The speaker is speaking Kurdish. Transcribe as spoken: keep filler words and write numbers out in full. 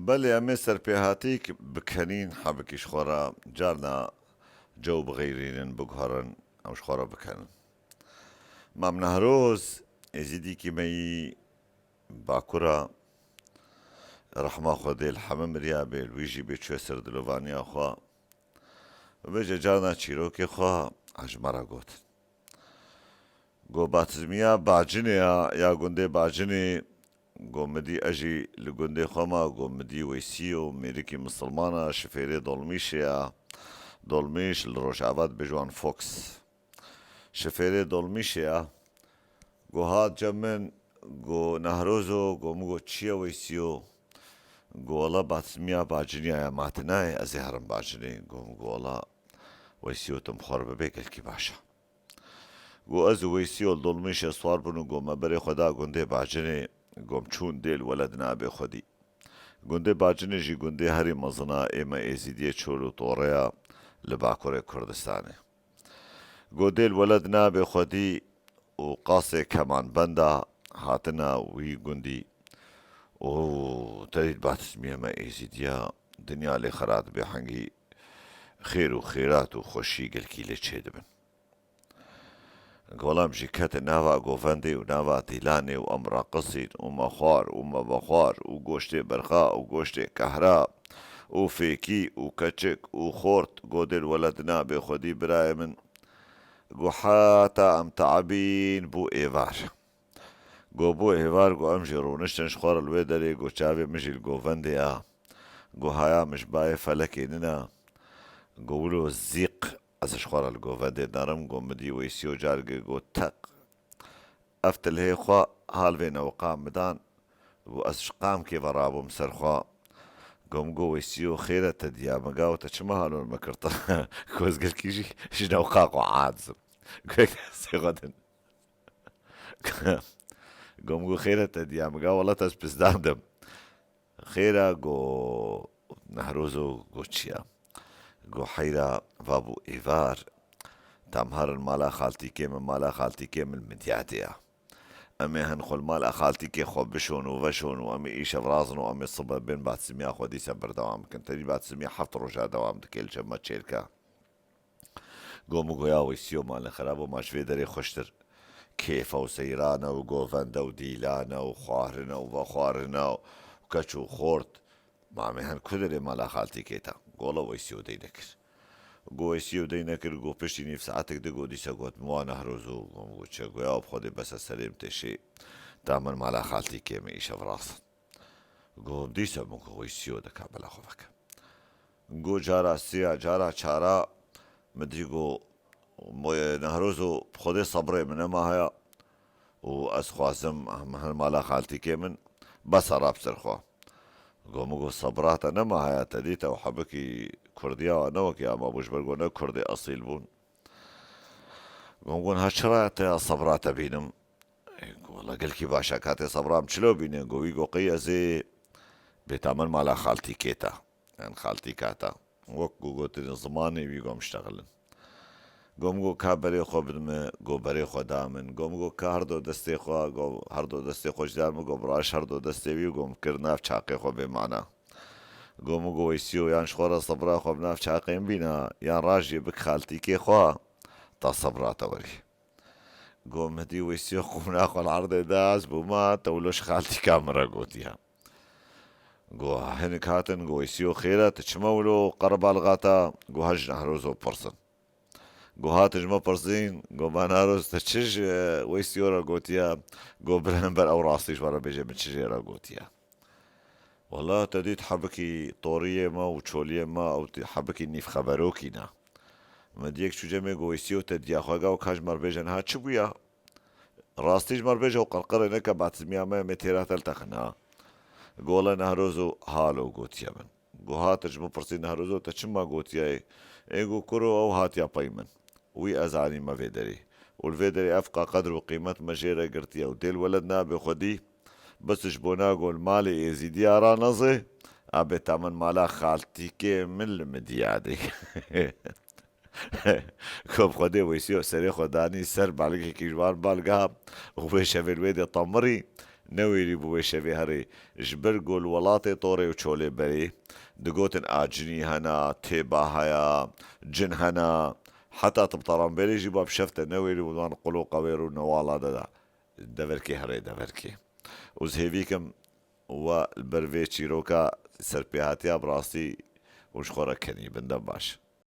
Belê, em ê serpêhatîk bikenîn, hebikî ji xwe re carna cew bixeyrînin, biguherin, em ji xwe re bikenin. Mam Nehroz, êzîdîkî me yî Bakura, rehma Xwedê li heme miriya bê, li wî jî bê çûye ser dilovaniya xwe. Bêje carna çîrokê xwe ji me re got. Go batizmiya Bacinê ya, ya gundê Bacinê, go min dî ez jî li gundê xwe ma, go min dî Weysî yo, mêrikî misilman a, şifêrê dolmîşê ya, dolmîş li Rojava dibêje wan Fox. Şifêrê dolmîşê ya, go hat cem min, go Nehrozo, go min go çi ye Weysî yo? Go wela batizmiya Bacinê ya, ma tu nayê, ez ê herim Bacinê. Go min go wela Weysî yo, tu bi xwe re bibê gelkî baş e. Go ez û Weysî yo li dolmîşê swar bûn û go me berê xwe da gundê Bacinê, go em çûn dêl weled nabê xwedî. Gundê Bacinê jî gundê herî mezin a ê me êzîdiyê çol û torê ya li Bakurê Kurdistanê. Go dêl weled nabê xwedî û qasê kemanbenda hatina wî gundî û te dît batizmiya me êzîdiya, dinya lê xera dibe, hengî xêr û xêrat û xweşî gelkî lê çêdibin. Golam jî kete nava govendê û nava dîlanê û em reqisîn û me xwar û me vexwar û goştê berxa û goştê kehra û fêkî û keçik û xort, go dêl weled nabê xwedî birayê min. Go heta em te'ebîn bû êvar. Go bû êvar, go em jî rûniştin ji xwe re li wê derê, go çavê min jî li govendê ya. Go haya min ji bayê felekê nina. Go wilo zîq ez ji xwe re li govendê derim, go min dî Weysî yo cargê go teq. Ev tilhê xwe hal vê newiqa min dan, go ez ji qamkê ve rabûm ser xwe. Go min go Weysî yo xêr e te diya min ga û te çima halo li min kir te? Go ez gelkî jî ji newiqa xwe aciz im. Go yek destê xwe din. Go min go xêr e te diya min ga wela te ez pizdand im. Xêr e, go Nehrozo, go çi ye? Go heyra, va bû êvar, tam herin mala xaltîkê min, mala xaltîkê min li Midyadê ye. Em ê hin xwe li mala xaltîkê xwe bişon û veşon û em ê îşev razin û em ê sibe bên batizmiya xwe dîsa berdewam bikin. Tenî batizmiya heft roja dewam dike li cem me çêlka. Go min go ya Weysî yo, malê xerab o, ma ji vê derê xweştir kêfe û seyrane û govende û dîlane û xwarine û vexwarine û keç û xort. Ma em ê hin ku derê mala xaltîkê te? Go wela Weysî yo dey nekir. Go Weysî yo dey nekir, go piştî nîv saetek di go dîsa got min wa Nehrozo, go min go çi? Go ya bi Xwedê bes e, serê min tê şê. Ta min mala xaltîkê min îşev rast. Go dîsa min go Weysî yo de ka bela xwe veke. Go cara sêya, cara çara, min dî go Nehrozo, bi Xwedê sebrê min nema haya û ez xwazim em hin mala xaltîkê min, bes e, rab ser xwe. Go min go sebra te nema haya, te dît ew hebikî kurdiya ne wekî ama bû, ji ber go ne kurdê esîl bûn. Go min go niha çira te ya sebra te bînim? Go wela gelkî baş e, ka tê sebra min çilo bîne? Go wî go qey ez ê bêta min mala xaltîkê te, yan xaltîka te. Wek ku gotin zimanê wî go em ştexilin. Go min go ka berê xwe bidime, go berê xwe da min. Go min go ka herdo destê xwe, go herdo destê xwe jî da min, go biraş herdo destê wî, go min kir nav çaqê xwe bê mana. Go min go Weysî yo, yan ji xwe re sebra xwe bi nav çaqê min bîna, yan rajiyê bik xaltîkê xwe, ta sebra te werî. Go min dî Weysî yo qûna xwe li erdê da, ez bûma, te wilo ji xaltîka min re gotiya. Go hinek hatin, go Weysî yo xêr e, tu çima wilo qerebalix hata? Go ha ji Nehrozo pirsin. Go hatin ji min pirsîn, go ma Nehroz, te çi ji Weysî yo re gotiya? Go bira min ber ew rastî ji we re bêje, min çi jê re gotiya? Wela te dît hebikî toriyê me û çoliyê me ew hebikî nîvxeberokî ne. Min diyek çû cemê go Weysî yo te diya xwe ga û ka ji me re bêje niha çi bûya? Rastî ji me re bêje û qirqirê neke, batizmiya me em ê têra te li texin ha. Go wela Nehrozo halo gotiye min. Go hat ji min pirsî, Nehrozo, te çima gotiye? Ê go kuro ew hatiya pey min. Wî ez anîme vê derê. Û li vê derê ev ka qedr û qîmet me jê re girtiye û dêl weled nabe xwedî. Bes ji bona go li malê êzîdiya ranezê, a bêta min mala xaltîkê min li Midyadê. Go bi Xwedê Weysî yo serê xwe danî ser balgekî ji wan balga û wê şevê li wê dê temirî, newêrî bû wê şevê herê. Ji ber ku li welatê torê û çolê berê digotin a cinî hena, têba haya, cin hena, heta tu bi teranbêrê jî ba bi şev te newêrî û wan qul û qewêr û newala de da. Deverkê herê deverkê. Û ez hêvî kim we li ber vê çîroka serpêhatiya bi rastî û ji xwe re kenî bin. Dem baş.